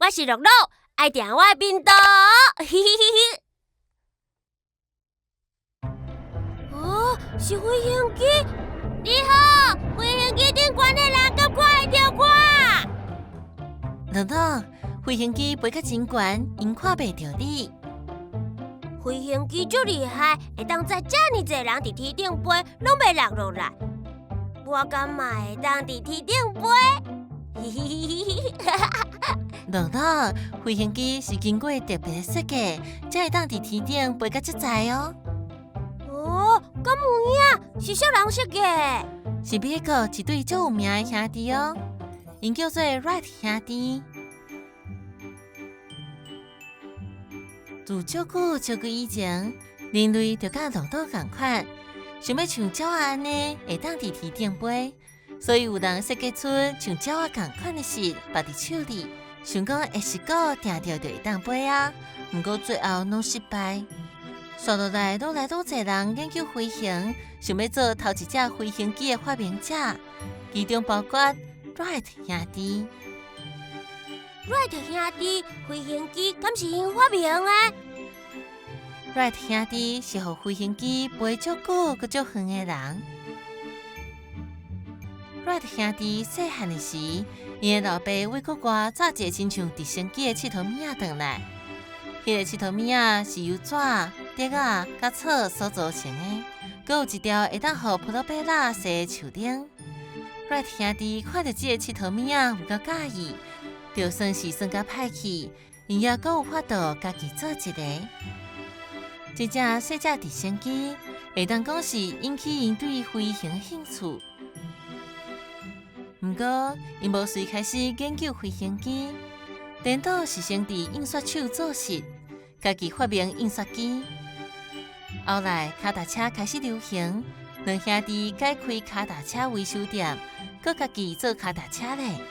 我是樂樂，愛訂我的頻道。嘿嘿嘿嘿。哦，是飛行機。你好，飛行機頂懸的人敢看會著我？樂樂，飛行機飛甲真懸，𪜶看袂著你。飛行機足厲害，會當載遮爾濟人佇天頂飛，攏袂落落來。我敢嘛會當佇天頂飛？嘿嘿嘿嘿哈哈哈！樂樂，飛行機是經過特別設計，才會當佇天頂飛甲遮濟哦。哦，敢有影？是啥人設計？是美國一對足有名的兄弟哦，𪜶叫做 Wright 兄弟。自足久足久以前，人類就佮樂樂仝款，想欲像鳥仔按呢會當佇天頂飛，所以有人設計出像鳥仔仝款的爍縛佇手裡，想講會爍鼓定著就會當飛啊。毋過最後攏失敗。紲落來，愈來愈濟人研究飛行，想欲做頭一隻飛行機的發明者，其中包括 Wright 兄弟。 Wright 兄弟飛行機敢是𪜶發明的？ Wright 兄弟是予飛行機飛足久、閣足遠的人。Wright 兄弟細漢的時，𪜶的老爸為國外載一個親像直升機的𨑨迌物仔轉來。彼個𨑨迌物仔是由紙、竹仔、佮草所組成的，閣有一條會當予普羅貝拉繫的樹釘。Wright 兄弟看著這個𨑨迌物仔有夠佮意，就算是算甲歹去，𪜶也閣有法度家己做一個。這隻細隻直升機會當講是引起𪜶對飛行的興趣。毋過，𪜶無隨開始研究飛行機，顛倒是先佇印刷廠做爍，家己發明印刷機。後來，跤踏車開始流行，兩兄弟改開跤踏車維修店，閣家己做跤踏車咧。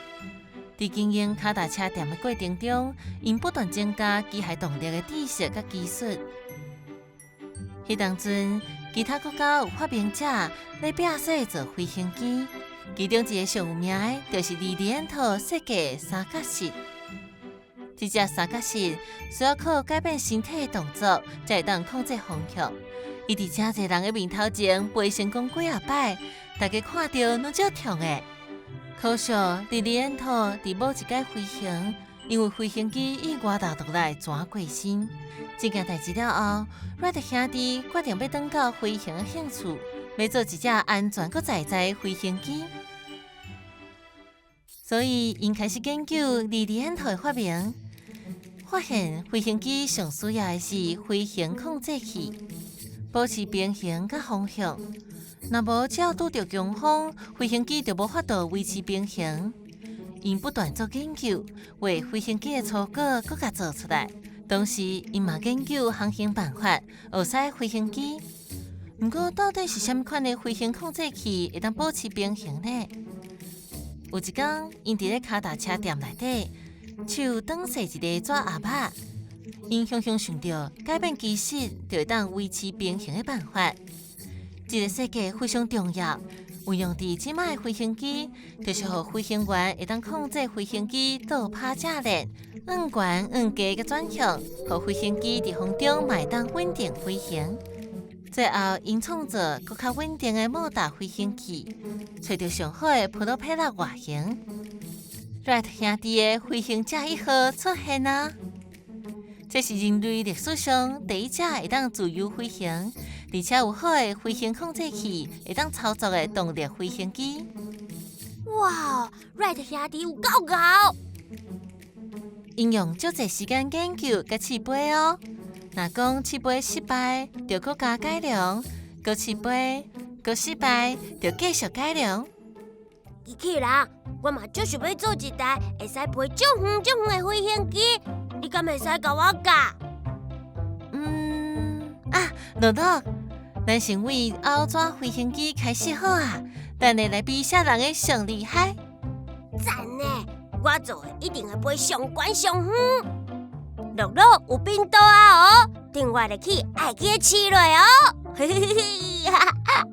佇經營跤踏車店的過程中，𪜶不斷增加機械動力的知識佮技術。彼當陣，其他國家有發明者咧拼勢做飛行機，其中一個上有名的，就是莉莉安托設計三角爍。這隻三角爍需要靠改變身體的動作，才會當控制方向。伊佇誠濟人的面頭前飛成功幾仔擺，大家看著攏足痛的。可惜莉莉安托佇某一擺飛行，因為飛行機意外落落來，全過身。這件代誌了後，Wright 兄弟決定欲轉到飛行的興趣，欲做一隻安全閣在在的飛行機。所以，𪜶開始研究莉莉安托的發明，發現飛行機上需要的是飛行控制器，保持平衡佮方向。若無只要拄著強風，飛行機就無法度維持平衡。𪜶不斷做研究，為飛行機的初稿閣共做出來。同時，𪜶嘛研究航行辦法，學駛飛行機。毋過，到底是啥物款的飛行控制器會當保持平衡呢？有一工，𪜶佇咧跤踏車店內底，手當踅一个紙盒仔，𪜶雄雄想著改變機爍就會當維持平衡的辦法。這個設計非常重要，運用佇這擺的飛行機，就是予飛行員會當控制飛行機倒拍正輪，向懸向低佮轉向，予飛行機佇風中嘛會當穩定飛行。最後，𪜶創造閣較穩定的莫達飛行器，揣著上好的普羅佩拉外形。Wright 兄弟的飛行者一號出現啊！這是人類歷史上第一隻會當自由飛行，而且有好的飛行控制器，會當操作的動力飛行機。哇，Wright 兄弟有夠𠢕！𪜶用足濟時間研究佮試飛哦。若講試飛失敗，就閣加改良；閣試飛，閣失敗，就繼續改良。機器人，我嘛足想欲做一台會使飛足遠足遠的飛行機，你敢會使共我教？啊，樂樂，咱先為拗紙飛行機開始好啊！等下來比啥人的上厲害。讚呢！我做的一定會飛上懸上遠。樂樂有頻道啊哦，訂閱入去愛記得試落哦。嘿嘿嘿嘿哈哈。